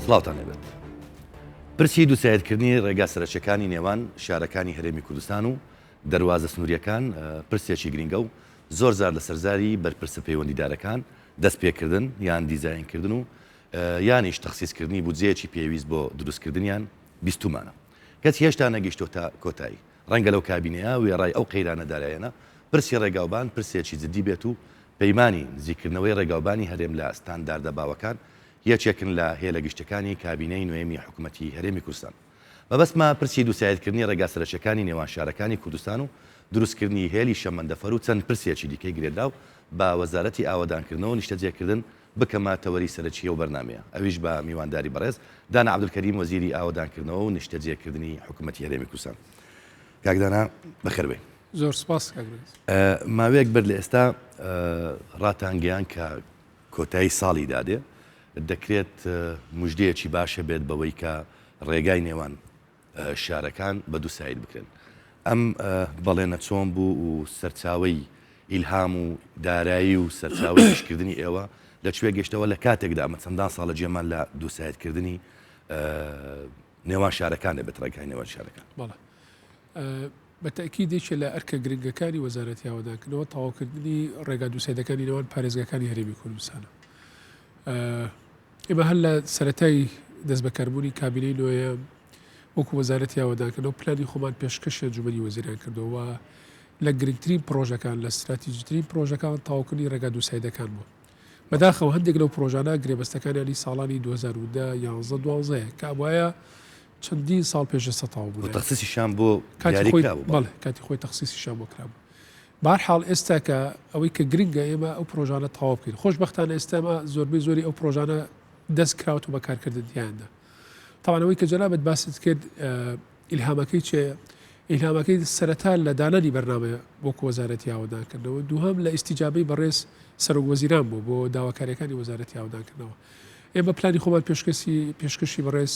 سڵاوتان لێبێت. پرسی دووسایدکردنی ڕێگا سەرەکیەکانی نێوان شارەکانی هەرێمی کوردستان و دەروازە سنووریەکان پرسێکی گرینگە و زۆر جار لەسەر زاری بەرپرسە پەیوەندیدارەکان دەست پێکردن یان دیزاینکردن و یانیش تەخسیسکردنی بودجەیەکی پێویست بۆ دروستکردنیان بیستومانە کەچی هێشتا نەگەیشتۆتە کۆتایی. ڕەنگە لەو کابینەیە وێڕای ئەو قەیرانە دارایەنە پرسی ڕێگاوبان پرسێکی جدی بێت و پەیمانی نزیککردنەوەی ڕێگاوبانی هەرێم لە ستانداردە باوەکان یەکێکن لە هێلە گشتیەکانی کابینەی نۆیەمی حکومەتی هەرێمی کوردستان. مەبەستمە پرسی دووسایدکردنی ڕێگا سەرەکیەکانی نێوان شارەکانی کوردستان و دروستکردنی هێلی شەمەندەفەر و چەند پرسێکی دیکەی گرێدراو بە وەزارەتی ئاوەدانکردنەوە و نیشتەجێکردن بکەمە تەوەری سەرەکی ئەو بەرنامەیە، ئەویش بە میوانداری بەڕێز دانا عەبدولکەریم وەزیری ئاوەدانکردنەوە و نیشتەجێکردنی حکومەتی هەرێمی کوردستان. کاک دانا بەخێر بێی. زۆر سپاس کاک بەرێز. ماوەیەک بەر لە ئێستا ڕاتانگەیاند کە کۆتایی ساڵی دادێ دەکرێت مژدەیەکی باش هەبێت بەوەی کە ڕێگای نێوان شارەکان بە دووساید بکرێن. ئەم بەڵێنە چۆن بوو و سەرچاوەی ئیلهام و دارایی و سەرچاوەی ئیشکردنی ئێوە لە کوێ گەشتەوە لە کاتێکدا ئەمە چەندان ساڵە جێمان لە دووسایدکردنی نێوان شارەکان دەبێت ڕێگای نێوان شارەکان؟ بەڵێ بە تەئکید یەکێ لە ئەرکە گرنگەکانی وەزارەتی ئاوەدانکردنەوە تەواوکردنی ڕێگا دووسایدەکانی نێوان پارێزگاکانی هەرێمی کوردستانە. ئێمە هەر لە سەرەتای دەستبەکاربوونی کابینەی نۆیەم وەکو وەزارەتی ئاوەدانکردنەوە پلانی خۆمان پێشکەشی ئەنجومەنی وەزیران کردەوە و لە گرنگترین پرۆژەکان لە ستراتیجیترین پرۆژەکان تەواوکردنی ڕێگا دووسایدەکان بوو. بەداخەوە هەندێک لەو پرۆژانە گرێبەستەکانیانی ساڵانی 2010 11 12 کە ئەبوایە چەندین ساڵ پێش ئێستا تەواو بوونایە. تەخسیسیشیان بۆ کاتی دیاری خۆی کرابوو. بەڵێ کاتی خۆی تەخسیسیشیان بۆ کرابوو. بەهەرحاڵ ئێستا کە ئەوەی کە گرنگە ئێمە ئەو پرۆژانە تەواو بکەین. خۆشبەختانە ئێستا ئێمە زۆربەی زۆری ئەو پرۆژانە دەست کراوەتەوە بە کارکردن تیایاندا. تەبعەن ئەوەی کە جەنابت باست کرد ئیلهامەکەی چێ؟ ئیلهامەکەی سەرەتا لە دانانی بەرنامە وەکو وەزارەتی ئاوەدانکردنەوە، دووهەم لە ئیستیجابەی بەڕێز سەرۆک وەزیران بوو بۆ داواکاریەکانی وەزارەتی ئاوەدانکردنەوە. ئێمە پلانی خۆمان پێشکەسی پێشکەشی بەڕێز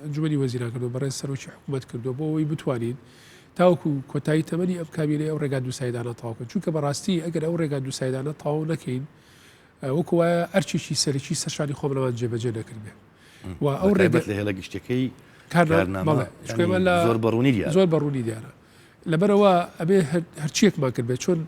ئەنجومەنی وەزیران کردو بەڕێز سەرۆکی حکوومەت کردو بۆ ئەوەی بتوانین تاوەکو کۆتایی تەمەنی ئەم کابینەی ئەو ڕێگا دووسایدانە تەواو بکەین چونکە بەڕاستی ئەگەر ئەو ڕێگا دووسایدانە تەواو نەکەین وەکو وایە ئەرکێکی سەرەکی سەرشانی خۆمانمان جێبەجێ نەکردبێ و ئەو ڕێگە لە هێڵە گشتەکەی کارنامە زۆر بەڕوونی دیارە زۆر بەڕوونی دیارە لەبەرەوە ئەبێ هەرچیەکمان کرد بێت چۆن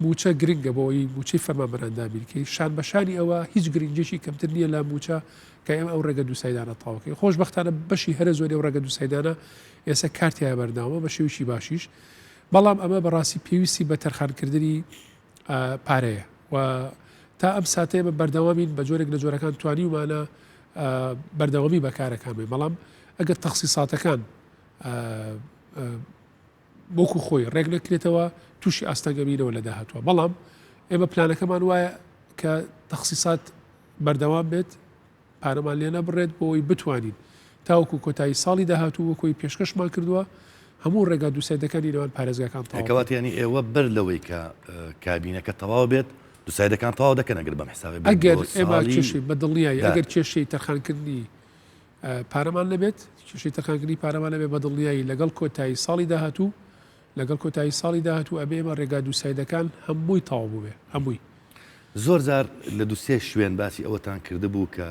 مووچە گرنگە بۆ ئەوەی مووچەی فەرمانبەران دابین کەین، شان بە شانی ئەوە هیچ گرنگیەکی کەمتر نییە لە مووچە کە ئێمە ئەو ڕێگە دووسایدانە تەواو کەین. خۆشبەختانە بەشی هەرە زۆری ئەو ڕێگە دووسایدانە ئێستا کار تیایا بەردەوامە بە شێوەیەکی باشیش، بەڵام ئەمە بەڕاستی پێویستی بە تەرخانکردنی پارەیە و تا ئەم ساتە ئێمە بەردەوامین بە جۆرێک لە جۆرەکان توانیومانە بەردەوامی بە کارەکان بین، بەڵام ئەگەر تەخسیساتەکان وەکو خۆی ڕێک نەکرێتەوە تووشی ئاستەنگەبینەوە لە داهاتوە بەڵام ئێمە پلانەکەمان وایە کە تەخسیسات بەردەوام بێت پارەمان لێ نەبڕێت بۆ ئەوەی بتوانین تاوەکو کۆتایی ساڵی داهاتوو وەکۆی پێشکەشمان کردووە هەموو ڕێگا دووسایدەکانی نێوان پارێزگاکان تەواو کەواتە یانی ئێوە بەر لەوەی کە کابینەکە تەواو بێت دووسایدەکان تەواو دەکەن ئەگەر بەم حسابە بێت ئەگەر ئێمە کێشەی بە دڵنیایی ئەگەر کێشەی تەرخانکردنی پارەمان نەبێت، کێشەی تەرخانکردنی پارەمان نەبێت، بە دڵنیایی لەگەڵ کۆتایی ساڵی داهاتوو، لەگەڵ کۆتایی ساڵی داهاتوو ئەبێ ئێمە ڕێگا دووسایدەکان هەمووی تەواو بووبێ، هەمووی. زۆر جار لە دوو سێ شوێن باسی ئەوەتان کردبوو کە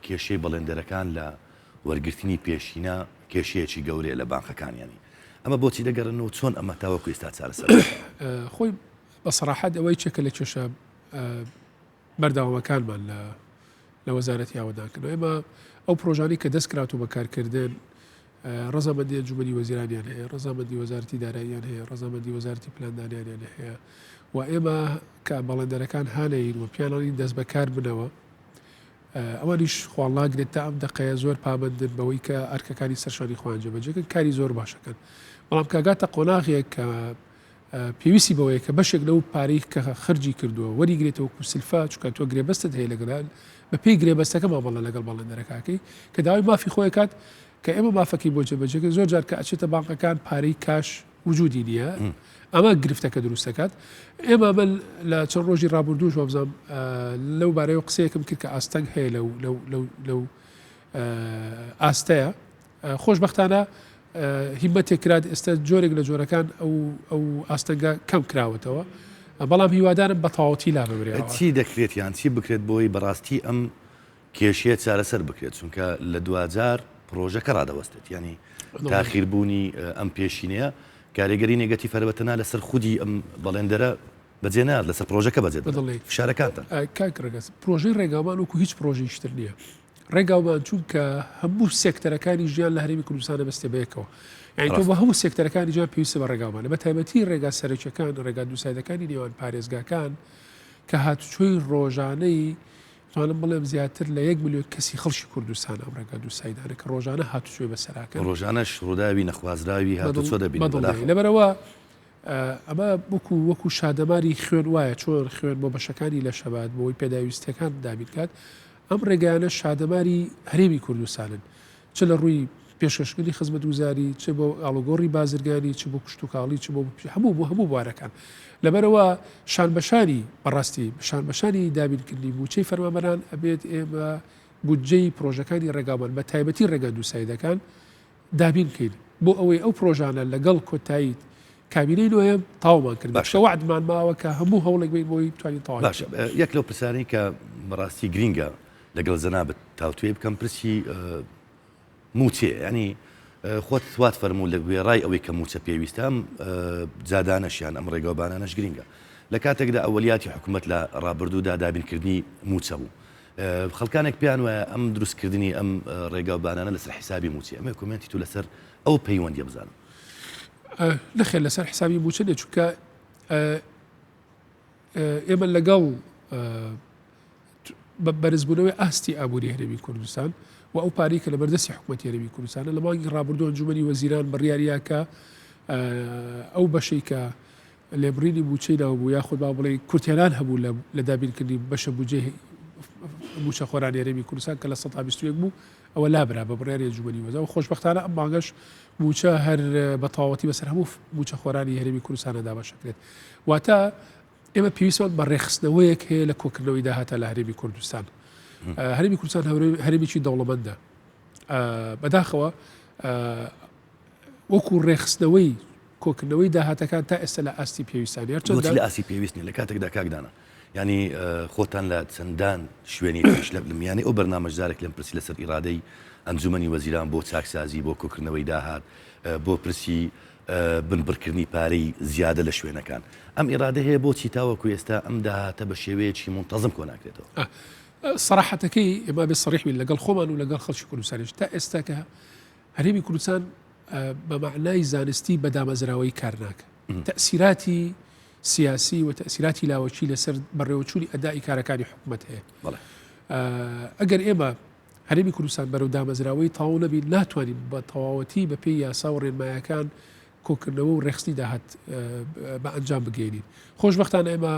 کێشەی بەڵێندەرەکان لە وەرگرتنی پێشینە کێشەیەکی گەورەیە لە بانقەکان، یانی ئەمە بۆچی دەگەڕێنەوە و چۆن ئەمە تاوەکو ئێستا چارەسەر نەکراوە؟ خۆی بە سەراحەت ئەوە یەکێکە لە کێشە بەردەوامەکانمان لە لە وەزارەتی ئاوەدانکردنەوە ئێمە ئەو پرۆژانەی کە دەست کراوەتەوە بە کارکردن ڕەزامەندی ئەنجومەنی وەزیرانیان هەیە ڕەزامەندی وەزارەتی داراییان هەیە ڕەزامەندی وەزارەتی پلاندانیانیان هەیە و ئێمە کە بەڵێندەرەکان هانەین و پیانانی دەست بەکار بنەوە ئەوانیش خواڵ ناگرێت تا ئەم دقەیە زۆر پابندن بەوەی کە ئەرکەکانی سەرشانی خۆیان جێبەجێکن کاری زۆر باشەکەن بەڵام کاگاتە قۆناغێک کە پێویستی بەوەیە کە بەشێک لەو پارەی کە خەرجی کردووە وەریگرێتەوە وەکو سلفە، چونکە تۆ گرێبەستت هەیە لەگەڵ، بەپێی گرێبەستەکە مامەڵە لەگەڵ بەڵێندەرەکە ئەکەی، کە داوای مافی خۆی ئەکات، کە ئێمە مافەکەی بۆ جێبەجێ کەین، زۆر جار کە ئەچێتە بانقەکان پارەی کاش وجودی نییە، ئەمە گرفتەکە دروست دەکات. ئێمە من لە چەند ڕۆژی ڕابردووش وابزانم لەو بارەیەوە قسەیەکم کرد کە ئاستەنگ هەیە لەو لەو لەو لەو ئاستەیە. خۆشبەختانە هیمەتێک کرا ئێستا جۆرێک لە جۆرەکان ئەو ئەو ئاستەنگە کەم کراوەتەوە بەڵام هیوادارم بە تەواوەتی لا ببرێت. چی دەکرێت یان چی بکرێت بۆی بەڕاستی ئەم کێشەیە چارەسەر بکرێت چونکە لە دواجار پرۆژەکە ڕادەوەستێت یانی تاخیربوونی ئەم پێشینەیە کارێگەری negative هەر بە تەنها لەسەر خودی ئەم بەڵێندەرە بەجێ نایات لەسەر پرۆژەکە بەجێ دەڵێ فشارەکانتان. کاک ڕەگەز پرۆژەی ڕێگاوبان وەکو هیچ پرۆژەیەکی تر نییە ڕێگاوبان چونکە هەموو سێکتەرەکانی ژیان لە هەرێمی کوردستانە بەستێ بەیەکەوە یعنی تۆ بۆ هەموو سێکتەرەکانی ژیان پێویستە بە ڕێگاوبانە بە تایبەتی ڕێگا سەرەکیەکان ڕێگا دووسایدەکانی نێوان پارێزگاکان کە هاتوچۆی ڕۆژانەی توانم بڵێم زیاتر لە یەک ملیۆن کەسی خەڵکی کوردستان ئەم ڕێگا دووسایدانە کە ڕۆژانە هاتوچۆی بەسەراکەن. ڕۆژانەش ڕووداوی نەخوازراوی هاتوچۆ دەبینین بەداخەوە. لەبەرئەوە ئەمە وەکو وەکو شادەماری خوێن وایە چۆن خوێن بۆ بەشەکانی لەش ئەبات بۆ ئەوەی پێداویستیەکان دابین کات ئەم ڕێگایانە شادەماری هەرێمی کوردستانن چ لە ڕووی پێشکەشکردنی خزمەتگوزاری، چ بۆ ئاڵوگۆڕی بازرگانی، چ بۆ کشتوکاڵی، چ بۆ هەموو بۆ هەموو بوارەکان. لەبەرئەوە شانبەشانی، بەڕاستی شانبەشانی دابینکردنی مووچەی فەرمانبەران ئەبێت ئێمە بودجەی پرۆژەکانی ڕێگامان بە تایبەتی ڕێگا دووسایدەکان دابین بکەین بۆ ئەوەی ئەو پرۆژانە لەگەڵ کۆتایی کابینەی نۆیەم تەواومان کرد. باشە. چونکە وەعدمان ماوە کە هەموو هەوڵێک بەین بۆی بتوانین تەواوی باشە بکەین. یەک لەو پرسانەی کە بەڕاستی گرینگە لەگەڵ جەنابت تاوتوێ بکەم پرسی مووچەیە یانی خۆت وات فەرموو لە وێڕای ئەوەی کە مووچە پێویستە ئەم جادانەش یان ئەم ڕێگاوبانانەش گرینگە لە کاتێکدا ئەوەلیاتی حکوومەت لە ڕابردوودا دابینکردنی مووچە بوو خەڵکانێک پێیان وایە ئەم دروستکردنی ئەم ڕێگاوبانانە لەسەر حیسابی مووچەیە ئەمەوێ comment ی تو لەسەر ئەو پەیوەندیە بزانم. نەخێر لەسەر حسابی مووچە نیە چونکە ئێمە لەگەڵ بە بەرزبوونەوەی ئاستی ئابووری هەرێمی کوردستان و ئەو پارەی کە لە بەردەستی حکوومەتی هەرێمی کوردستانە لە مانگی ڕابردوو ئەنجومەنی وەزیران بڕیاریا کە ئەو بەشەی کە لێبڕینی مووچەی ناو بوو یاخود با بڵێ کورتهێنان هەبوو لە دابینکردنی بەشە بودجەی مووچەخۆرانی هەرێمی کوردستان کە لە 121 بوو ئەوە لابرا بە بڕیاری ئەنجومەنی وەزارەت و خۆشبەختانە ئەم مانگەش مووچە هەر بە تەواوەتی بەسەر هەموو مووچەخۆرانی هەرێمی کوردستانە دابەشەکرێت واتە ئێمە پێویستمان بە ڕێکخستنەوەیەک هەیە لە کۆکردنەوەی داهاتە لە هەرێمی کوردستان. هەرێمی کوردستان هەرێمێکی دەوڵەمەندە. بەداخەوە وەکو ڕێکخستنەوەی کۆکردنەوەی داهاتەکان تا ئێستا لە ئاستی پێویستان هەرچەندە لە ئاستی پێویست نیە لە کاتێکدا کاک دانا ینی خۆتان لە چەندان شوێنی تریش لە میانی ئەو بەرنامەش جارێک لەم پرسی لەسەر ئیرادەی ئەنجومەنی وەزیران بۆ چاکسازی بۆ کۆکردنەوەی داهات بۆ پرسی بنبڕکردنی پارەی زیادە لە شوێنەکان. ئەم ئیرادە هەیە بۆچی تاوەکو ئێستا ئەم داهاتە بە شێوەیەکی مونتەزم کۆناکرێتەوە؟ سەراحەتەکەی ئێمە بێ سەریح بین لەگەڵ خۆمان و لەگەڵ خەڵکی کوردستانیش تا ئێستا کە هەرێمی کوردستان بە مەعنای زانستی بە دامەزراوەیی کار ناکە تەئسیراتی سیاسی و تەئسیراتی لاوەکی لەسەر بەڕێوەچوونی ئەدائی کارەکانی حکوومەت هەیە ئەگەر ئێمە هەرێمی کوردستان بەرەو دامەزراوەی تەواو نەبین، ناتوانین بە تەواوەتی بە پێی یاسا و ڕێنمایەکان کۆکردنەوە و ڕێکخستنی داهات بە ئەنجام بگەیەنین. خۆشبەختانە ئێمە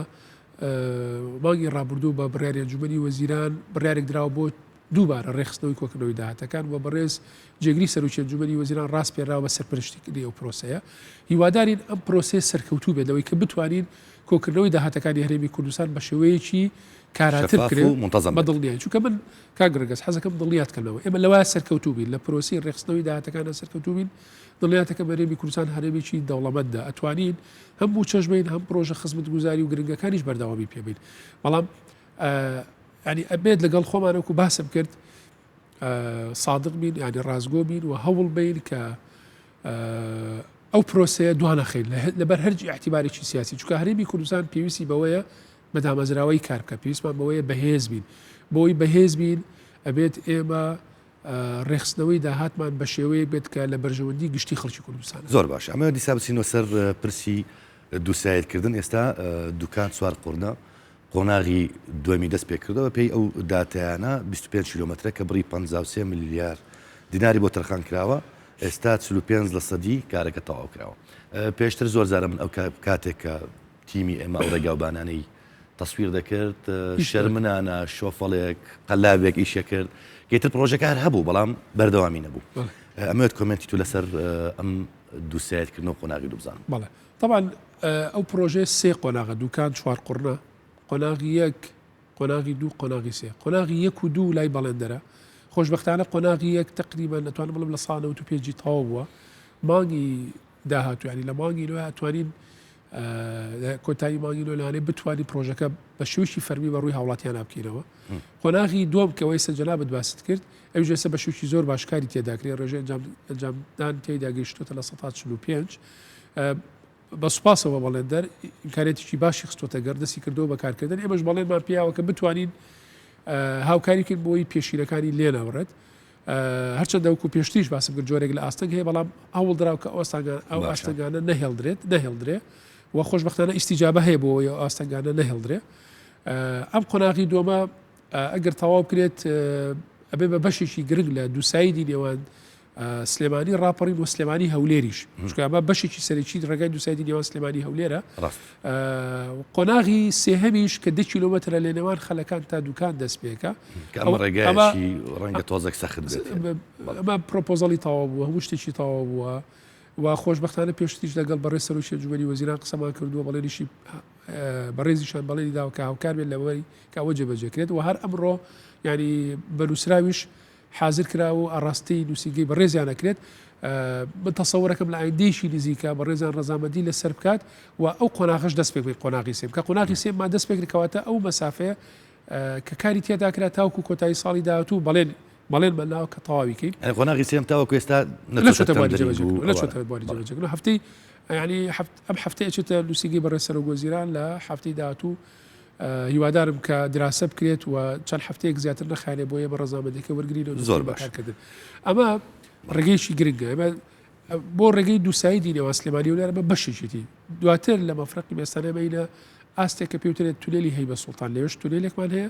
مانگی ڕابردوو بە بڕیاری ئەنجومەنی وەزیران بڕیارێک دراوە بۆ دووبارە ڕێکخستنەوەی کۆکردنەوەی داهاتەکان و بەڕێز جێگری سەرۆکی ئەنجومەنی وەزیران ڕاسپێراوە بە سەرپەرشتیکردنی ئەو پرۆسەیە. هیوادارین ئەم پرۆسەیە سەرکەوتوو بێت لەوەی کە بتوانین کۆکردنەوەی داهاتەکانی هەرێمی کوردستان بە شێوەیەکی کاراتر شەفاف بکرێ و مونتەزەم بە بێت. دڵنیایی چونکە من کاک ڕەگەز حەزەکەم دڵنیات کەمەوە ئێمە لەوە سەرکەوتوو بین لە پرۆسەی ڕێکخستنەوەی داهاتەکانە سەرکەوتوو بین دڵنیاتەکەم هەرێمی کوردستان هەرێمێکی دەوڵەمەندە ئەتوانین هەم مووچەش بین هەم پرۆژە خزمەتگوزاری و گرنگەکانیش بەردەوامی پێ بین بەڵام ینی ئەبێت لەگەڵ خۆمان وەکو باسم کرد سادق بین ینی ڕاستگۆ بین و هەوڵ بین کە ئەو پرۆسەیە دوانەخەین لەبەر هەرجی احتیبارێکی سیاسی چونکە هەرێمی کوردستان پێویستی بەوەیە بە دامەزراوەیی کار بکە پێویستمان بەوەیە بەهێز بین بۆی بەهێز بین ئەبێت ئێمە ڕێخستنەوەی داهاتمان بە شێوەیەک بێت کە لە بەرژەوەندی گشتی خەڵکی کوردستان. زۆر باشە ئەمە دیسا بچینەوە سەر پرسی دووسایدکردن ئێستا دوکان چوار قورنە قۆناغی دووەمی دەست پێکردەوە بەپێی ئەو داتایانە 25 کیلۆمەترە کە بڕی 53 ملیار دیناری بۆ تەرخان کراوە ئێستا 45 لە سەدی کارەکە تەواو کراوە پێشتر زۆر جارە من ئەو کاتێک کە تیمی ئێمە ئەو ڕێگاوبانانەی تەسویر دەکرد شەرمنانە شۆفەڵێک قەلاوێک ئیشە کرد گەیتر پرۆژەکە هەر هەبوو بەڵام بەردەوامی نەبوو ئەمەوێت comment ی تو لەسەر ئەم دووسایەتکردنەوە قۆناغی دوو بزانم. بەڵێ طبعا ئەو پرۆژەیە سێ قۆناغە دوکان چوار قوڕنە قۆناغی یەک قۆناغی دوو قۆناغی سێ قۆناغی یەک و دوو لای بەڵێندەرە خۆشببختانە قۆناغی یەک تقریبا دەتوانم بڵێم لە سا 95 تەواو بووە مانگی داهاتوو یانی لە مانگی نوێ ئەتوانین. کۆتایی مانگی نۆ لەوانەیە بتوانین پرۆژەکە بە شێوەیەکی فەرمی بە ڕووی هاوڵاتیانە بکەینەوە. قۆناغی دووەم کە ئەوەی جەنابت باست کرد، ئەویش ئێستا بە شێوەیەکی زۆر باش کاری تێدا کرێ، ڕێژەی ئەنجامدان تێیدا گەیشتووەتە 45%. بە سوپاسەوە بەڵێندەر ئیمکانیاتێکی باشی خستووەتە گەڕ، دەستی کردووە بە کارکردن، ئێمەش بەڵێنمان پێیاوە کە بتوانین هاوکاری بکەین بۆی پێشینەکانی لێ نەبڕێت. هەرچەندە وەکو پێشتریش باسم کرد جۆرێک لە ئاستەنگ هەیە، بەڵام هەوڵدراو کە ئەو ئاستەنگانە نەهێڵدرێت نەهێڵدرێ و خۆشبەختانە ئیستیجابە هەیە بۆ ئەو ئاستەنگانە نەهێڵدرێ. ئەم قۆناغی دووەمە ئەگەر تەواو بکرێت ئەبێ بە بەشێکی گرنگ لە دووسایدی نێوان سلێمانی ڕاپەڕین و سلێمانی هەولێریش، چونکە ئەمە بەشێکی سەرەکی ڕێگای دووسایدی نێوان سلێمانی هەولێرە. قۆناغی سێهەمیش کە 10 کیلۆمەترە لە نێوان خەلەکان تا دوکان دەست پێکە، کە ئەمە ڕێگایەکی ڕەنگە تۆزێک سەخت بێت. ئەمە پرۆپۆزەڵی تەواو بووە، هەموو شتێکی تەواو بووە و خۆشبەختانە پێشتریش لەگەڵ بەڕێز سەرۆکی ئەنجومەنی وەزیران قسەمان کردووە، بەڵێنیشی بەڕێزیشان بەڵێنی داوە کە هاوکار بێت لەوەی کە ئەوە جێبەجێ کرێت و هەر ئەمڕۆ یعنی بە نووسراویش حازر کرا و ئاڕاستەی نووسینگەی بەڕێزیان ئەکرێت. من تەسەورەکەم لە ئایندەیەکی نزیکە بەڕێزیان ڕەزامەندی لەسەر بکات و ئەو قۆناغەش دەست پێ بکرێت، قۆناغی سێم. کە قۆناغی سێممان دەست پێ کرد کەواتە ئەو مەسافەیە کە کاری تێدا کرا تاوەکو کۆتایی ساڵی داهاتوو بەڵێن بەڵێنمان ناوە کە تەواوی کەین. یانی قۆناغی سێم تاوەکو ئێستا نەچۆتە بواری جێبەجێکردن، نەچۆتە بواری جێبەجێکردن. هەفتەی یانی ئەم هەفتەیە ئەچێتە نووسینگەی بەڕێز سەرۆک وەزیران لە هەفتەی داهاتوو هیوادارم کە دراسە بکرێت و چەند هەفتەیەک زیاتر نەخایەنێ بۆ ئێمە ڕەزامەندیەکە وەرگرین و زۆر باش کارکردن. ئەمە ڕێگەیەکی گرنگە. ئێمە بۆ ڕێگەی دووسایدی نێوان سلێمانی و هەولێر ئەمە بەشێکێتی. دواتر لە مەفرەقی مێستانە ئێمە ئاستێک کە پێوترێت تونێلی هەیبە سوڵتان، لەوێش تونێلێکمان هەیە،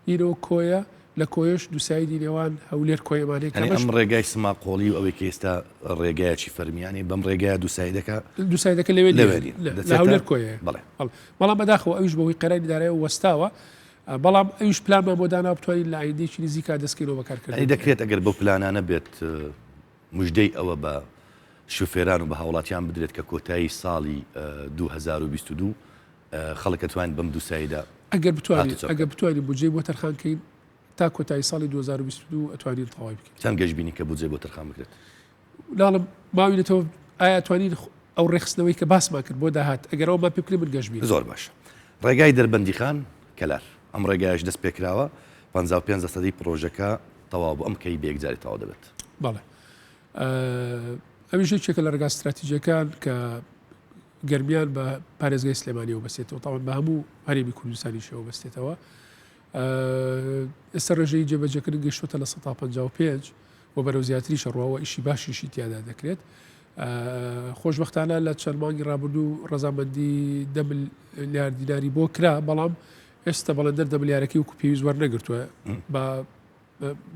یینەوە کۆیە، لە کۆیەش دووسایدی نێوان هەولێر کۆیەمان هەیە. یانی ئەم ڕێگای سماقۆڵی و ئەوەی کە ئێستا ڕێگایەکی فەرمییانەی بەم ڕێگایە دووسایدەکە دووسایدەکە لەوێ نییە، لە هەولێر کۆیە. بەڵێ. بەڵام بەداخەوە ئەویش بەهۆی قەیرانی دارایەوە وەستاوە، بەڵام ئەویش پلانمان بۆ داناوە بتوانین لە ئایندەیەکی نزیکا دەستکەینەوە بە کارکردن. یانی دەکرێت ئەگەر بەو پلانانە بێت مژدەی ئەوە بە شوفێران و بە هاوڵاتیان بدرێت کە کۆتایی ساڵی 2022 خەڵک ئەتوانێت بەم دووسایدە ئەگەر بتوانین ئەگەر بتوانین بودجەی بۆ تەرخان کەین تا کۆتایی ساڵی 2022 ئەتوانین تەواوی بکەین. چەند گەشبینی کە بودجەی بۆ تەرخان بکرێت؟ ناڵم ماوینەتەوە ئایا توانین ئەو ڕێکخستنەوەی کە باسمان کرد بۆ داهات ئەگەر ئەومان پێ بکرێت من گەشبینم. زۆر باشە. ڕێگای دەربەندیخان کەلار ئەم ڕێگایەش دەست پێکراوە 55 لەسەدی پڕۆژەکە تەواو بوو ئەم کەی بە یەکجاری تەواو دەبێت؟ بەڵێ ئەویش یەکێکە لە ڕێگا ستراتیجیەکان کە گەرمیان بە پارێزگای سلێمانیەوە بەستێتەوە تاوان بە هەموو هەرێمی کوردستانیشەوە بەستێتەوە ئێستا ڕێژەی جێبەجێکردن گەیشتووەتە 55% و بەرەو زیاتریشە ڕواوە ئیشی باشیشی تیادا دەکرێت. خۆشبەختانە لە چەند مانگی ڕابردوو ڕەزامەندی دە ملیار دیناری بۆ کرا، بەڵام ئێستا بەڵێندەر دە ملیارەکەی وەکو پێویست وەرنەگرتووە، بە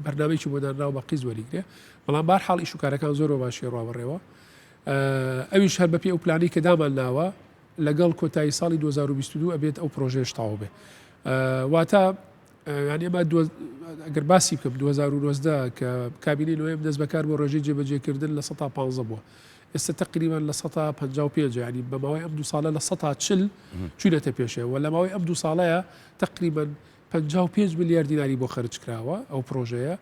بەرنامەیەکی بۆ دانراوە بە قیز وەریگرێ، بەڵام بارحاڵ ئیش و کارەکان زۆر بە باشی ڕوا بەڕێوە. ئەویش هەر بەپێی ئەو پلانەی کە دامان ناوە لەگەڵ کۆتایی ساڵی 2022 ئەبێت ئەو پرۆژەیەش تەواو بێ. واتە یانی ئێمە ئەگەر باسی بکەم 2019 کە کابینەی نۆیەم دەست بەکار بۆ ڕێژەی جێبەجێکردن 15% بووە ئێستا تقریبان 55% ینی بە ماوەی ئەم دو ساڵە 40% چوونەتە پێشەوە لە ماوەی ئەم دو ساڵەیە تقریبا 55 ملیار دیناری بۆ خەرج کراوە ئەو پرۆژەیە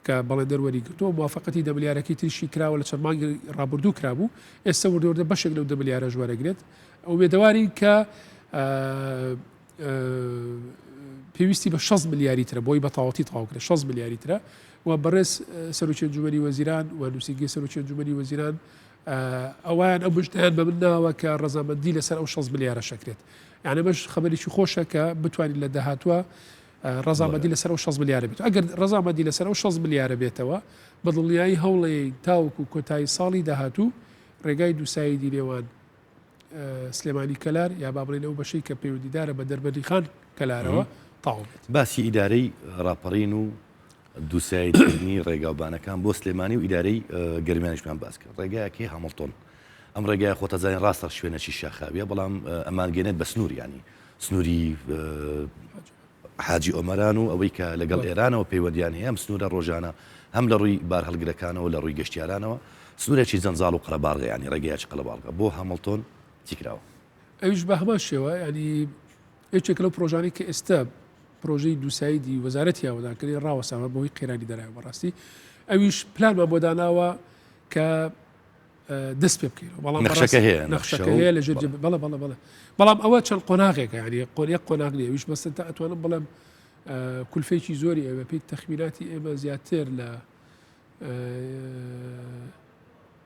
کە بەڵێندەر وەریگرتووە موافقەتی دە ملیارەکەی تریشی کراوە لە چەند مانگی ڕابردوو کرابوو ئێستا وردە وردە بەشێک لەو دە ملیارەش وەرەگرێت ئومێدەوارین کە پێویستی بە 6 ملیاری ترە بۆی بە تەواوەتی تەواو کرێت 6 ملیاری ترە و بەڕێز سەرۆکی ئەنجومەنی وەزیران و نووسینگەی سەرۆکی ئەنجومەنی وەزیران ئەوان ئەو مژدەیان بە من ناوە کە ڕەزامەندی لەسەر ئەو 6 ملیارە شەکرێت یعنی ئەمەش خەبەرێکی خۆشە کە بتوانین لە داهاتووە ڕەزامەندی لەسەر ئەو 6 ملیارە بێت ئەگەر ڕەزامەندی لەسەر ئەو 6 ملیارە بێتەوە بە دڵنیایی هەوڵەیە تاوەکو کۆتایی ساڵی داهاتوو ڕێگای دووسایدی نێوان سلێمانی کەلار یا با بڵێین ئەو بەشەی کە پەیوەندیدارە بە دەربەندیخان کەلارەوە تەواو بێت. باسی ئیدارەی ڕاپەڕین و دووسایدکردنی ڕێگاوبانەکان بۆ سلێمانی و ئیدارەی گەرمیانیشمان باس کرد. ڕێگایەکی هامڵتۆن ئەم ڕێگایە خۆت ئەزانی ڕاستە شوێنەکی شاخاویە بەڵام ئەمانگەێنێت بە سنوور ینی سنووری حاجی ئۆمەران و ئەوەی کە لەگەڵ ئێرانەوە پەیوەندیان هەیە، ئەم سنوورە ڕۆژانە هەم لە ڕووی بارهەڵگرەکانەوە لە ڕووی گەشتیارانەوە سنوورێکی جەنجاڵ و قەرەباڵغە یانی ڕێگەیەکی قەڵەباڵغە بۆ هامڵتۆن چی کراوە؟ ئەویش بە هەمان شێوە یانی یەکێک لەو پرۆژانەی کە ئێستا پرۆژەی دووسایدی وەزارەتی ئاوەدانکردنی ڕاوەستاوە بەهۆی قەیرانی دارایی بەڕاستی ئەویش پلانمان بۆ داناوە کە. دەست پێ بکەینەوە بەڵام نەخشەکە هەیە نەخشەکە هەیە لە ژێر بەڵێ بەڵێ بەڵێ بەڵام ئەوە چەند قۆناغێکە یعنی قۆنیە قۆناغ نیە ویش مەسەن تا ئەتوانم بڵێم کولفێکی زۆری ئەوێ پێی تەخمیناتی ئێمە زیاتر لە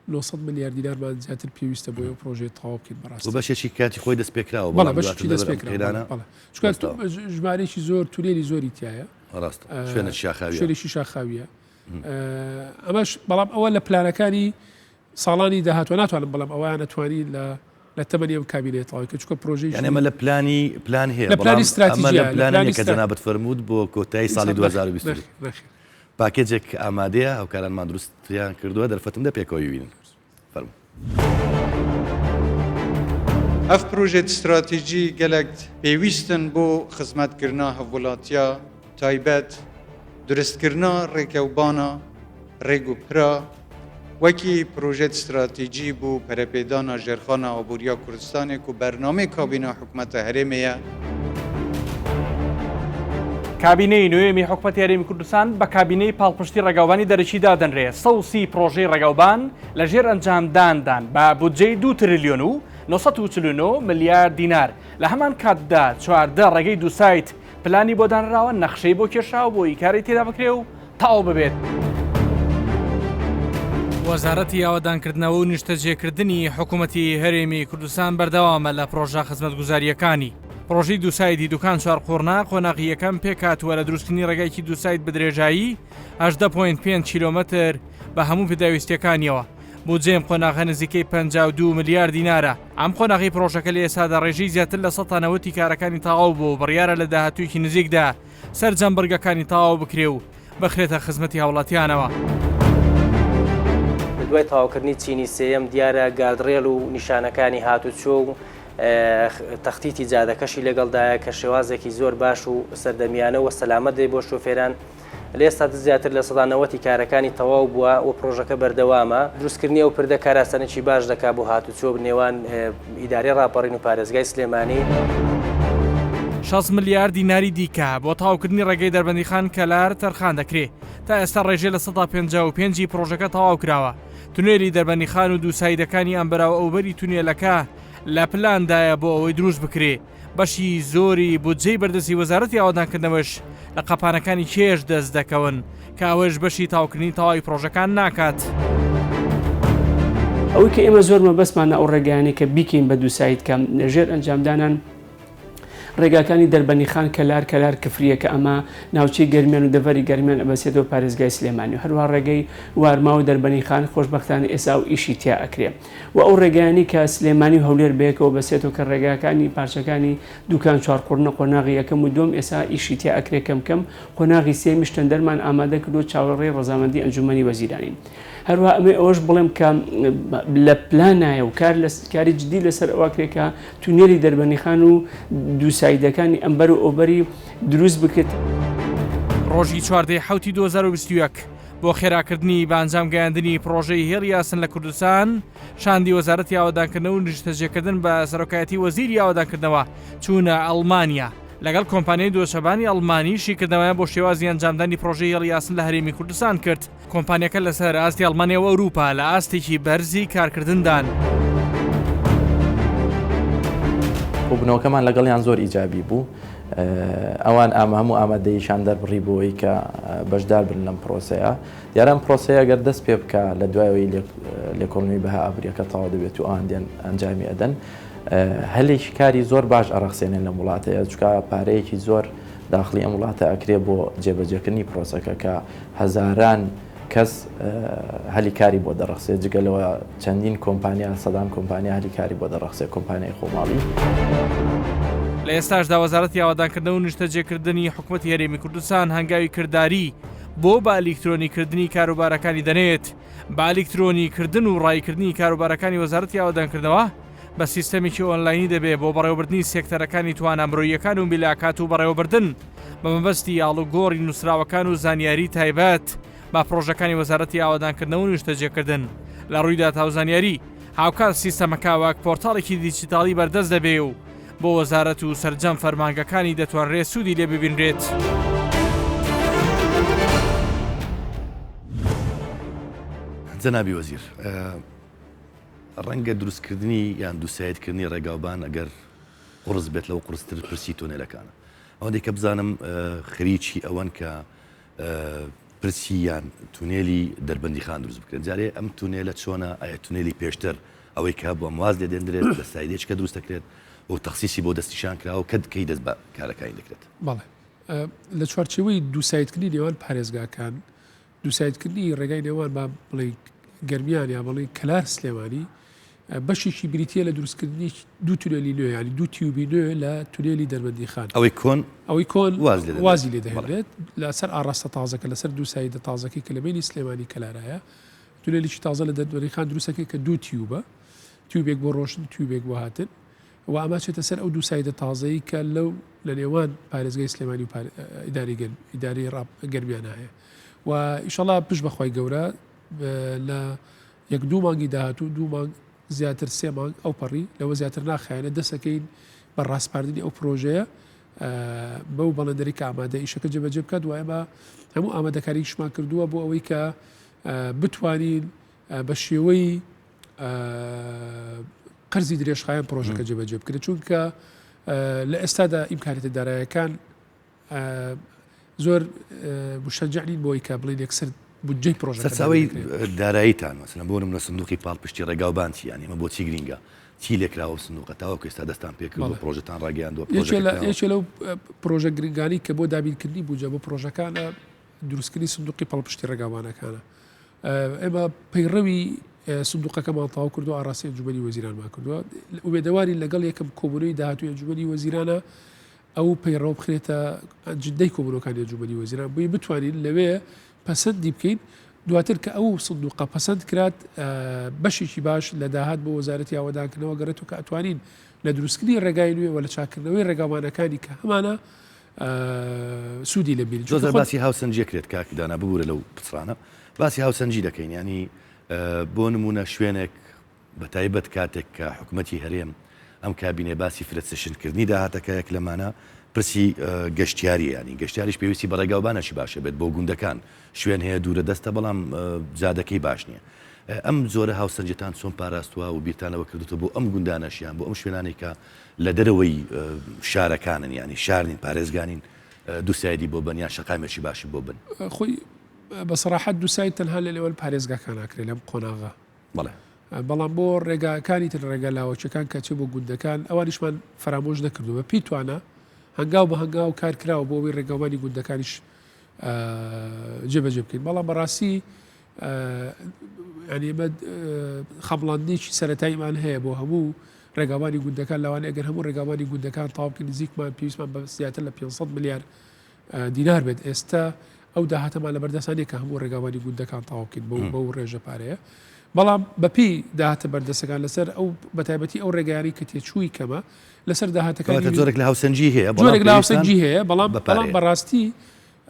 900 ملیار دینارمان زیاتر پێویستە بۆ ئەو پرۆژەیە تەواو بکەین بەڕاستی بەشێکی کاتی خۆی دەست پێکراوە بەڵێ بەشێکی دەست پێکراوە بەڵێ چونکە ژمارەیەکی زۆر تونێلی زۆری تایە ڕاستە شوێنە شاخاویە شوێنێکی شاخاویە ئەمەش بەڵام ئەوە لە پلانەکانی ساڵانی داهاتوە ناتوانم بڵێم ئەویان نەتوانی لە لە تەمەنی ئەم کابینەیە تەواوی کە چونکە پرۆژەی یعنی ئەمە لە پلانی پلان هەیە لە پلانی استراتیژیە لە پلانی کە جەنابت فەرمووت بۆ کۆتایی ساڵی 2022 پاکێجێک ئامادەیە هاوکارانمان دروستیان کردووە دەرفەتم دە پێکەوە ببینن فەرموو. ئەڤ پرۆژێت ستراتیجی گەلەک پێویستن بۆ خزمەتکردنا هەڤوڵاتیا تایبەت دروستکردنا ڕێکەوبانا ڕێگ و پرا وەکی پرۆژێت ستراتیجی بۆ پەرەپێدانا ژێرخانا ئابووریا کوردستانێ کو بەرنامەی کابینا حکومەتە هەرێمێیە. کابینەی نۆیەمی حکومەتی هەرێمی کوردستان بە کابینەی پاڵپشتی ڕێگاوبانی دەرەکی دادەنرێ، 130 پڕۆژەی ڕێگاوبان لە ژێر ئەنجامداندان بە بودجەی دوو ترلیۆن و 949 ملیار دینار، لە هەمان کاتدا 14 ڕێگەی دووسایت پلانی بۆ دانراوە، نەخشەی بۆ کێشراوە بۆ ی کاری تێدا بکرێ و تەواو ببێت. وەزارەتی ئاوەدانکردنەوە و نیشتەجێکردنی حکوومەتی هەرێمی کوردستان بەردەوامە لە پڕۆژە خزمەتگوزارییەکانی. پڕۆژەی دووسایدی دوکان چوارقوڕنە قۆناغی یەکەم پێکهاتووە لە دروستکردنی ڕێگایەکی دووساید بە درێژایی 18.5 کیلۆمەتر بە هەموو پێداویستییەکانیەوە. بودجەی ئەم قۆناغە نزیکەی 52 ملیار دینارە. ئەم قۆناغەی پڕۆژەکە لە ئێستادا ڕێژەی زیاتر لە 90% ی کارەکانی تەواو بووە و بڕیارە لە داهاتوویەکی نزیکدا سەرجەم بڕگەکانی تەواو بکرێ و بخرێتە خزمەتی هاوڵاتیانەوە. لە دوای تەواوکردنی چینی سێیەم دیارە گاردڕێل و نیشانەکانی هاتوچۆ و تەختیتی جادەکەشی لەگەڵدایە کە شێوازێکی زۆر باش و سەردەمیانە و سەلامەت دەبێت بۆ شۆفێران. لە ئێستادا زیاتر 90% ی کارەکانی تەواو بووە و پڕۆژەکە بەردەوامە. دروستکردنی ئەو پردە کارئاسانیی باش دەکات بۆ هاتوچۆ نێوان ئیدارەی ڕاپەڕین و پارێزگای سلێمانی. 60 ملیار دیناری دیکە بۆ تەواوکردنی ڕێگەی دەربەندیخان کەلار تەرخان دەکرێ، تا ئێستا ڕێژەی 55% ی پڕۆژەکە تەواو کراوە، تونێلی دەربەندیخان و دووسایدەکانی ئەمبەراو ئەوبەری تونێلەکە لە پلاندایە بۆ ئەوەی دروست بکرێ. بەشی زۆری بودجەی بەردەستی وەزارەتی ئاوەدانکردنەوەش لە قەپانەکانی کێش دەست دەکەون کە ئەوەش بەشی تاوکردنی تەواوی پرۆژەکان ناکات. ئەوەی کە ئێمە زۆر مەبەستمانە ئەو ڕێگایانەی کە بیکەین بە دووساید کە لەژێر ئەنجامدانان ڕێگاکانی دەربەنیخان کەلار کەلار کفریە کە ئەمە ناوچەی گەرمیان و دەڤەری گەرمیان ئەبەسێتەوە پارێزگای سلێمانی و هەروەها ڕێگەی وارما و دەربەنیخان خۆشبەختانە ئێسا ئەو ئیشی تیا ئەکرێ. و ئەو ڕێگایانەی کە سلێمانی و هەولێر بەیەکەوە بەسێتەوە کە ڕێگاکانی پارچەکانی دوکان چوارقوڕنە قۆناغی یەکەم و دووەم ئێسا ئیشی تیا ئەکرێ کەم کەم قۆناغی سێیەمیش تەندەرمان ئامادە کردووە چاوەڕێی ڕەزامەندی ئەنجومەنی وەزیرانین هەروەها ئەمەی ئەوەش بڵێم کە لە پلانایە و کار لە کاری جدی لەسەر ئەوە کرێ کە تونێلی دەربەنیخان و دووسایدەکانی ئەمبەر و ئەوبەری دروست بکرێت. ڕۆژی چواردەی حەوتی 2021 بۆ خێراکردنی بە ئەنجام گەیاندنی پڕۆژەی هێڵی ئاسن لە کوردستان، شاندی وەزارەتی ئاوەدانکردنەوە و نیشتەجێکردن بە سەرۆکایەتی وەزیری ئاوەدانکردنەوە چوونە ئەڵمانیا، لەگەڵ کۆمپانیای دۆچەبانی ئەڵمانی شیکردنەوەیان بۆ شێوازی ئەنجامدانی پڕۆژەی هێڵی ئاسن لە هەرێمی کوردستان کرد. کۆمپانیاکە لەسەر ئاستی ئەڵمانیا و ئەوروپا لە ئاستێکی بەرزی کارکردندان. کۆبوونەوەکەمان لەگەڵیان زۆر ئیجابی بوو. ئەوان ئامە هەموو ئامادەییشان دەربڕی بۆ ئەوەی کە بەشدار بن لەم پرۆسەیە. دیارە ئەم پرۆسەیە گەر دەست پێ بکا لە دوای ئەوەی لێکۆڵینەوەی بەها ئابوورییەکە تەواو دەبێت و ئەوان دێن ئەنجامی ئەدەن هەلێکی کاری زۆر باش ئەڕەخسێنێن لەم وڵاتەیە چونکە پارەیەکی زۆر داخڵی ئەم وڵاتە ئەکرێ بۆ جێبەجێکردنی پرۆسەکە کە هەزاران کەس هەلی کاری بۆ دەڕەخسێت، جگە لەوە چەندین کۆمپانیا، سەدان کۆمپانیا هەلی کاری بۆ دەڕەخسێت، کۆمپانیای خۆماڵی. لە ئێستاشدا وەزارەتی ئاوەدانکردنەوە و نیشتەجێکردنی حکومەتی هەرێمی کوردستان هەنگاوی کرداری بۆ بە ئەلیکترۆنیکردنی کاروبارەکانی دەنێت، بە ئەلیکترۆنیکردن و ڕاییکردنی کاروبارەکانی وەزارەتی ئاوەدانکردنەوە بە سیستەمێکی ئۆنلاینی دەبێ بۆ بەڕێوەبردنی سێکتەرەکانی توانا مرۆییەکان و میلاکات و بەڕێوەبردن بە مەبەستی ئاڵوگۆڕی نووسراوەکان و زانیاری تایبەت بە پڕۆژەکانی وەزارەتی ئاوەدانکردنەوە و نیشتەجێکردن لە ڕووی داتا و زانیاری، هاوکات سیستەمەکە وەک پۆرتاڵێکی دیجیتاڵی بەردەست دەبێ و بۆ وەزارەت و سەرجەم فەرمانگەکانی دەتوانرێت سوودی لێ ببینرێت. جەنابی وەزیر. ڕەنگە دروستکردنی یان دووسایدکردنی ڕێگاوبان ئەگەر قوڕس بێت لەوە قورستر پرسی تۆنێلەکانە. ئەوەندەی کە بزانم خەریکی ئەوەن کە پرسی یان تونێلی دەربەندیخان دروست بکرێن. جارێ ئەم تونێلە چۆنە؟ ئایا تونێلی پێشتر ئەوەی کە هەبوو ئەم واز لێ دێندرێت لە سایدێچکە دروست دەکرێت و تەخسیسی بۆ دەستنیشان کراوە کە کەی دەست بە کارەکانی دەکرێت؟ بەڵێ لە چوارچێوەی دووسایدکردنی نێوان پارێزگاکان دووسایدکردنی ڕێگای نێوان با بڵێین گەرمیان یا بڵێین کەلار سلێمانی بەشێکی بریتە لە دروستکردنی دوو تونێلی نوێ ینی دوو تیوبی نوێ لە تونێلی دەربەندیخان ئەوەی کۆن ئەوەی کۆن وازی لێ دەهێنرێت لەسەر ئاڕاستە تازەکە لەسەر دوو سایدە تازەکەی کە لە بینی سلێمانی کەلارایە تونێلیی تازە لە دەربەندیخان دروستەکەی کە دوو تیوبە تیوبێک بۆ ڕۆشتن تیوبێک بۆ هاتن و ئەمە چێتە سەر ئەو دوو سایدە تازەی کە لەو لە نێوان پارێزگای سلێمانی و ئیداری گەر ئیداری ڕاپ گەرمیانە هەیە و ئیشەڵا پشت بەخوای گەورە لە یەک دوو مانگی داهاتوو دوو مانگ زیاتر سێ مانگ ئەو پەڕی لەوە زیاتر ناخایەنە دەسەکەین بە ڕاسپاردنی ئەو پرۆژەیە بەو بەڵێندەری کە ئامادە ئیشەکە جێبەجێ بکات و ئێمە هەموو ئامادەکاریشمان کردووە بۆ ئەوەی کە بتوانین بە شێوەی قەرزی درێژخایەن پرۆژەکە جێبەجێ بکرێت چونکە لە ئێستادا ئیمکانێتە دارایەکان زۆر مشەجع نین بۆی کە بڵین یەکسەر بودجەی پرۆژە سەرچاوەی داراییتان مەسەلەن بۆ نمونە سندوقی پاڵپشتی ڕێگاوبان چی یانی ئەمە بۆچی گرینگە چی لێکراوە ئەو سندوقە تاوەکو ئێستا دەستان پێکردووە پرۆژەتان ڕاگەیاندووە یەکێ لەو پرۆژە گرنگانی کە بۆ دابینکردنی بودجە بۆ پرۆژەکانە دروستکردنی سندوقی پاڵپشتی ڕێگاوبانەکانە ئێمە پەیڕەوی سندوقەکەمان تەواو کردو ئاراستەی ئەنجومەنی وەزیرانمان کردووە ئومێدەوارین لەگەڵ یەکەم کۆبوونەوەی داهاتووی ئەنجومەنی وەزیرانە ئەو پەیڕەوە بخرێتە ئەجندەی کۆبوونەوەکانی ئەنجومەنی وەزیران بۆی بتوانین لەوێ پەسەندی بکەین دواتر کە ئەو سندوقە پەسەند کرات بەشێکی باش لە داهات بۆ وەزارەتی ئاوەدانکردنەوە گەڕێت و کە ئەتوانین لە دروستکردنی ڕێگای نوێ و لە چاکردنەوەی ڕێگاوانەکانی کە هەمانە سوودی لێ بینین. زۆر جار باسی هاوسەنگی ئەکرێت کاک دانا ببورە لەو پچڕانە باسی هاوسەنگی دەکەین یانی بۆ نمونە شوێنێک بە تایبەت کاتێک کە حکومەتی هەرێم ئەم کابینێ باسی فرەچەشنکردنی داهاتەکە یەک لەمانە پرسی گەشتیاری ینی گەشتیاریش پێویستی بە ڕێگاوبانەکی باشە بێت بۆ گوندەکان شوێن هەیە دوورە دەستە بەڵام جادەکەی باش نییە ئەم جۆرە هاوسەنگیتان چۆن پاراستووە و بیرتانەوە کردوتە بۆ ئەم گوندانەشیان بۆ ئەم شوێنانێک کە لە دەرەوەی شارەکانن یانی شار نین پارێزگا نین دووسایدی بۆ بن یان شەقامێکی باشی بۆ بن. خۆی بە سەراحەت دووساید تەنها لە نێوان پارێزگاکان ئاکرێ لەم قۆناغە. بەڵێ. بەڵام بۆ ڕێگاکانی تر ڕێگا لاوەکیەکان کە چێ بۆ گوندەکان ئەوانیشمان فەرامۆش نەکردووە بە پێی توانا هەنگاو بە هەنگاو کار کراوە بۆ ئەوەی ڕێگاوبانی گوندەکانیش جێبەجێ بکەین بەڵام بەڕاستی یانی ئێمە خەمڵاندنێکی سەتاییمان هەیە بۆ هەموو ڕێگاوانی گوندەکان لەوانەیە ئەگەر هەموو ڕێگاوانی گوندەکان تەواو بکەین نزیکمان پێویستمان بە زیاتر لە 500 ملیار دینار بێت ئێستا ئەو داهاتەمان لە بەردەستان نییە کە هەموو ڕێگاوانی گوندەکان تەواو بکەین بەو بەو ڕێژە پارەیە بەڵام بەپی داهاتە بەردەستەکان لەسەر ئەو بەتایبەتی ئەو ڕێگایانی کە تێچووی کەمە لەسەر داهاتەکانی جۆرێک لە هاوسەنگی هەیە جۆرێک لە هاوسەنگی هەیە بەڵام بەڵام بەڕاستی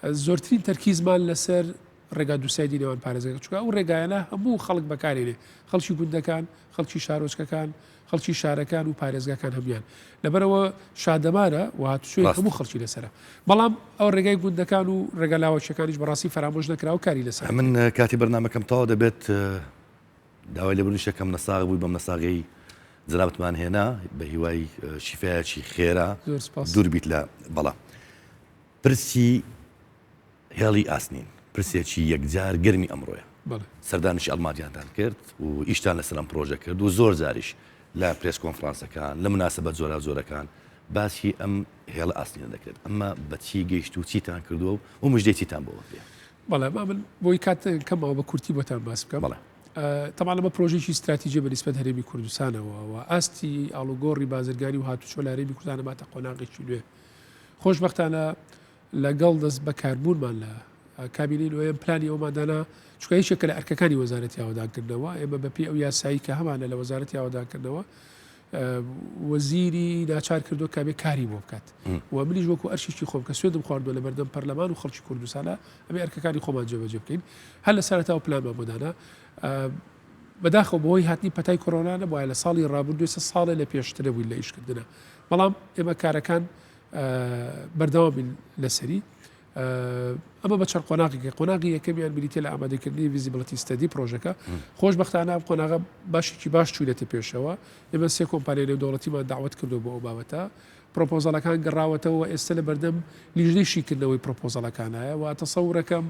زۆرترین تەرکیزمان لەسەر ڕێگا دووسایدی نێوان پارێزگاکە چونکە ئەو ڕێگایانە هەموو خەڵک بەکارێنێ خەڵکی گوندەکان خەڵکی شارۆچکەکان خەڵکی شارەکان و پارێزگاکان هەموان لەبەرەوە شادەمارە و هاتوچۆی هەموو خەڵکی لەسرە بەڵام ئەو ڕێگای گوندەکان و ڕێگا لاوەکیەکانیش بەڕاستی فەرامۆش نەکراوە کاری لەسەر من کاتی بەرنامەکەم تەواو دەبێت داوای لێبوردنیش دەکەم نەساغ بووی بەم نەساغەی جەنابتمان هێنا بە هیوای شیفایەکی خێرا دوور بیت لە بەڵا پرسی هێڵی ئاسنین پرسێکی یەکجار گەرمی ئەمڕۆیە. سەردانیشی ئەڵمانیاتان کرد و ئیشتان لەسەر ئەم پرۆژە کرد و زۆر جاریش لە پرێس کۆنفرانسەکان لە مناسبە جۆراوجۆرەکان باسی ئەم هێڵە ئاسنینە دەکرێت. ئەمە بە چی گەیشت و چیتان کردووە و مژدەی چیتان بۆ پێیە؟ بەڵێ با من بۆی کات کەم ماوە بە کورتی بۆتان باس بکەم. بەڵێ. تەبعەن ئەمە پرۆژەیەکی ستراتیجیە بە نیسبەت هەرێمی کوردستانەوە و ئاستی ئاڵوگۆڕی بازرگانی و هاتوچۆ لە هەرێمی کوردستان ئەباتە قۆناغێکی نوێ. خۆشبەختانە لەگەڵ دەست بەکاربوونمان لە کابینەی نۆیەم پلانی ئەومان دانا چونکە یەکێکە لە ئەرکەکانی وەزارەتی ئاوەدانکردنەوە ئێمە بەپێی ئەو یاسایی کە هەمانە لە وەزارەتی ئاوەدانکردنەوە وەزیری ناچار کردو کابێ کاری بۆ بکات و منیش وەکو ئەرشێکی خۆم کە سوێندم خواردووە لە بەردەم پەرلەمان و خەڵکی کوردستانە ئەبێ ئەرکەکانی خۆمان جێبەجێ بکەین هەر لە سەرەتاوە پلانمان بۆ دانا بەداخەوە بەهۆی هاتنی پەتای کۆرۆنا نەبوایە لە ساڵی ڕابردوو ئێستا ساڵێ لە پێشترە بووین لە ئیشکردنە بەڵام ئێمە کارەکان بەردەوام بین لەسەری. ئەمە بە چەند قۆناغێکی قۆناغی یەکەمیان بریتە لە ئامادەکردنی feasibility study پرۆژەکە خۆشبەختانە ئەم قۆناغە باشێکی باش چوونەتە پێشەوە ئێمە سێ کۆمپانیای نێودەوڵەتیمان داوت کردو بۆ ئەو بابەتە پرۆپۆزەڵەکان گەڕاوەتەوە ئێستا لە بەردەم لیژنەی شیکردنەوەی پرۆپۆزەڵەکانایە و تەسەورەکەم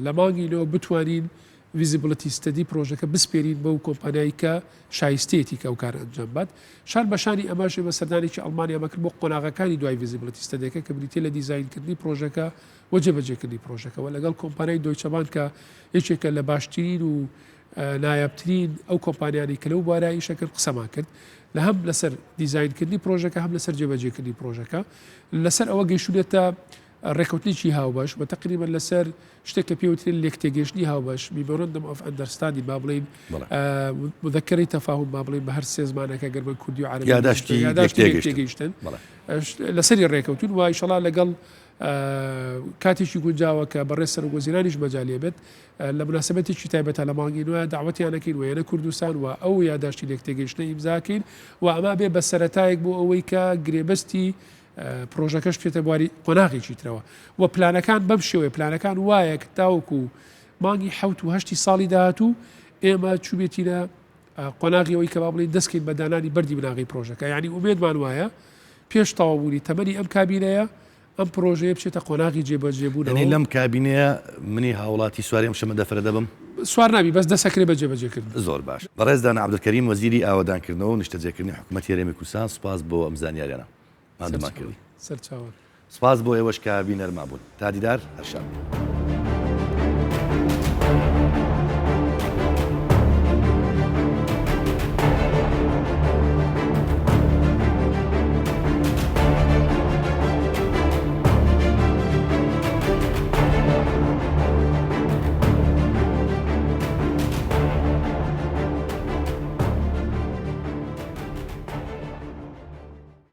لە مانگی نۆ بتوانین feasibility study پرۆژەکە بسپێرین بەو کۆمپانیای کە شایستەیەتی کە ئەو کارە ئەنجام بات. شان بە شانی ئەمەش ئێمە سەردانێکی ئەڵمانیامان کرد بۆ قۆناغەکانی دوای feasibility study ەکە کە بریتیە لە دیزاینکردنی پرۆژەکە و جێبەجێکردنی پرۆژەکە و لەگەڵ کۆمپانیای دۆیچەبان کە یەکێکە لە باشترین و نایابترین ئەو کۆمپانیانەی کە لەو بوارە ئیشەکەن قسەمان کرد لە هەم لەسەر دیزاینکردنی پرۆژەکە هەم لەسەر جێبەجێکردنی پرۆژەکە لەسەر ئەوە گەیشتونێتە ڕێکەوتنێکی هاوبەش و تەقریبەن لەسەر شتێک کە پێوترێت لێکتێگەیشتنی هاوبەش memorandum of understanding با بڵێین مذکرەی تەفاهم با بڵێین بە هەر سێ زمانەکە گەر بە کوردی و عەرەبی یاداشتی یاداشتی لێکتێگەیشتن لەسەری ڕێکەوتون و ئیشەڵا لەگەڵ کاتێکی گونجاوە کە بەڕێز سەرۆک وەزیرانیش مەجالیە بێت لە مناسبەتێکی تایبەتە لە مانگی نوێ داوەتیانەکەین و یەنە کوردستان و ئەو یاداشتی لێکتێگەیشتنە ئیمزاکەین و ئەمە بێ بە سەرەتایەک بۆ ئەوەی کە گرێبەستی پرۆژەکەش بچێتە بواری قۆناغێکی ترەوە و پلانەکان بەم شێوەیە پلانەکان وایە کە تاوەکو مانگی حەوت و هەشتی ساڵی داهاتوو ئێمە چوبێتینە قۆناغی ئەوەی کە با بڵێین دەستکەین بە دانانی بەردی بناغەی پرۆژەکە یعنی ئومێدمان وایە پێش تەواوبوونی تەمەنی ئەم کابینەیە ئەم پرۆژەیە بچێتە قۆناغی جێبەجێبوونەوە. یانی لەم کابینەیە منی هاوڵاتی سواری ئەم شەمەندەفەرە دەبم؟ سوار نابی بەس دەسەکرێ بە جێبەجێکردن. زۆر باش. بەڕێز دانا عەبدولکەریم وەزیری ئاوەدانکردنەوە و نیشتەجێکردنی حکومەتی هەرێمی کوردستان سوپاس بۆ ئەم زانیاریانە ماندوومان کردی. سەرچاوان. سوپاس بۆ ئێوەش کە بینەرمان بوون. تا دیدار هەر شاد بن.